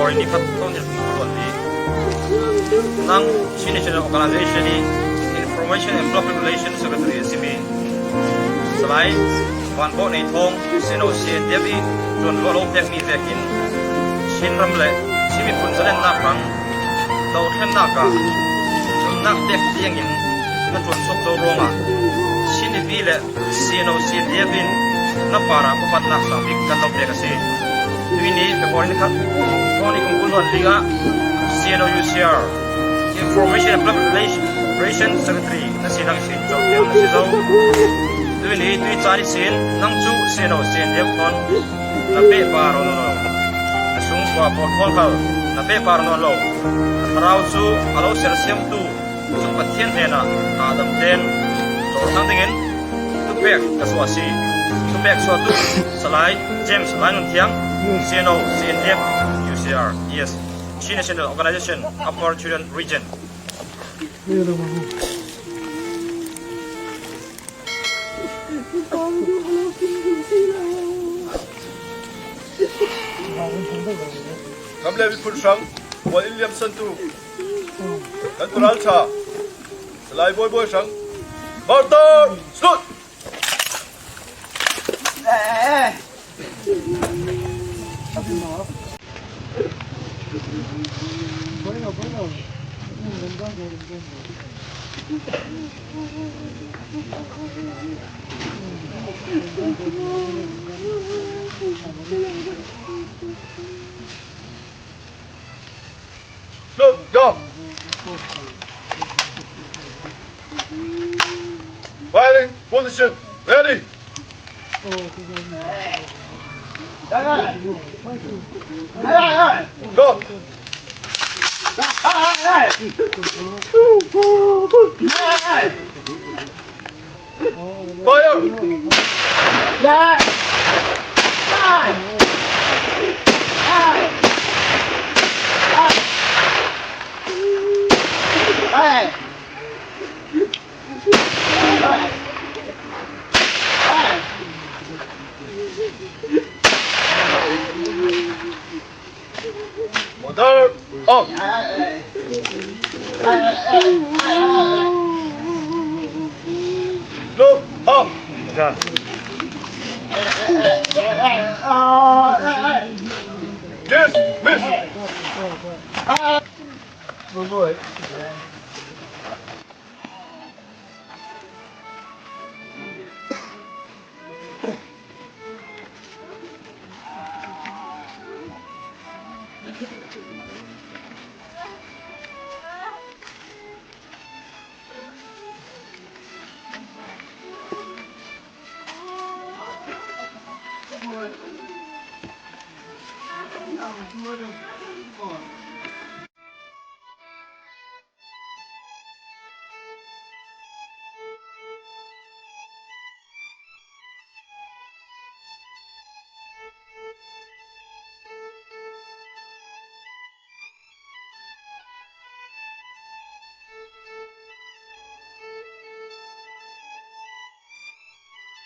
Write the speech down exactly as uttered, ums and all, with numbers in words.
Ni khat thawng ni kul wan li. Nang Chin National Organization i Information and Public Relations Secretary a si mi. Salai Van Bawh Nei Thawng, C N O C N D F i ṭuanvo lo pek mi vekin Chin ram le Chin miphun zalennak hrang dothlennak ah nunnak pek tiangin na ṭuan suak zo ruangah Chin mipi le C N O C N D F in na parah pawpatnak sang bik kan lo pek a si. Tui ni February ni khat thawng ni kul wan li ah C N O U C R Information and Public Relations Secretary na si dang sin zawh na si zo. Tui ni tui caan ihsin nang cu C N O C N D F thawn na pehpar aw nawn lo. Na sungkua pawl thawn khal na pehpar aw nawn lo. Na thlarau cu a lo sersiamtu cu Pathian hnenah aa dam ten zawh thlang dingin tupek ka suah a si. Tupek suahtu Salai James Lai Nun Thiang, C N O C N D F U C R E S, Chin National Organization, Upper Chiltern Region. Ram le miphun hrang bual in liamsantu kan tural ṭha Salai Bawibawi hrang martar salute! Look, go! Firing position, ready! Go! Fire! Order! Off! Look! Off! Dismiss!